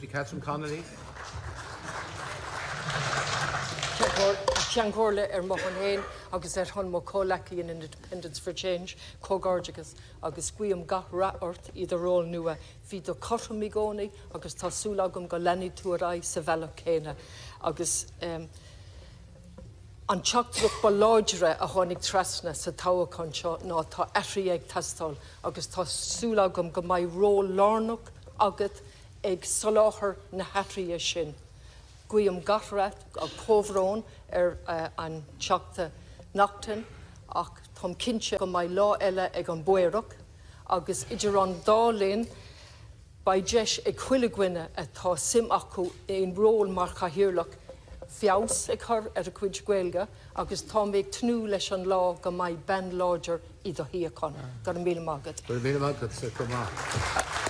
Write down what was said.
Deputy Catherine Connolly. Ceann Comhairle ar mo shon féin agus ar shon mo chomhleacaí in Independents for Change, comhghairdeachas agus guím gach rath ort i do ról nua. Bhí tú cothrom i gcónaí agus tá súil agam go leanfaidh tú ar aghaidh sa bhealach céanna agus an teachtaireacht ba láidre a tháinig trasna sa toghchán seo ná tá athruithe ag teastáil agus tá súil agam go mbeidh ról lárnach agat ag soláthar na hathruithe sin. Guím gach rath agus comhbhrón ar an Teachta Naughten ach táim cinnte go mbeidh lá eile ag an bPaorach agus idir an dá linn beidh deis ag chuile dhuine atá suim acu i ról mar Chathaoirleach feabhas a chur ar a gcuid Gaeilge agus tá mé ag tnúth leis an lá go mbeidh bean láidir i do shuíochán. Go raibh míle maith agat. Go raibh míle maith agat, chomh maith.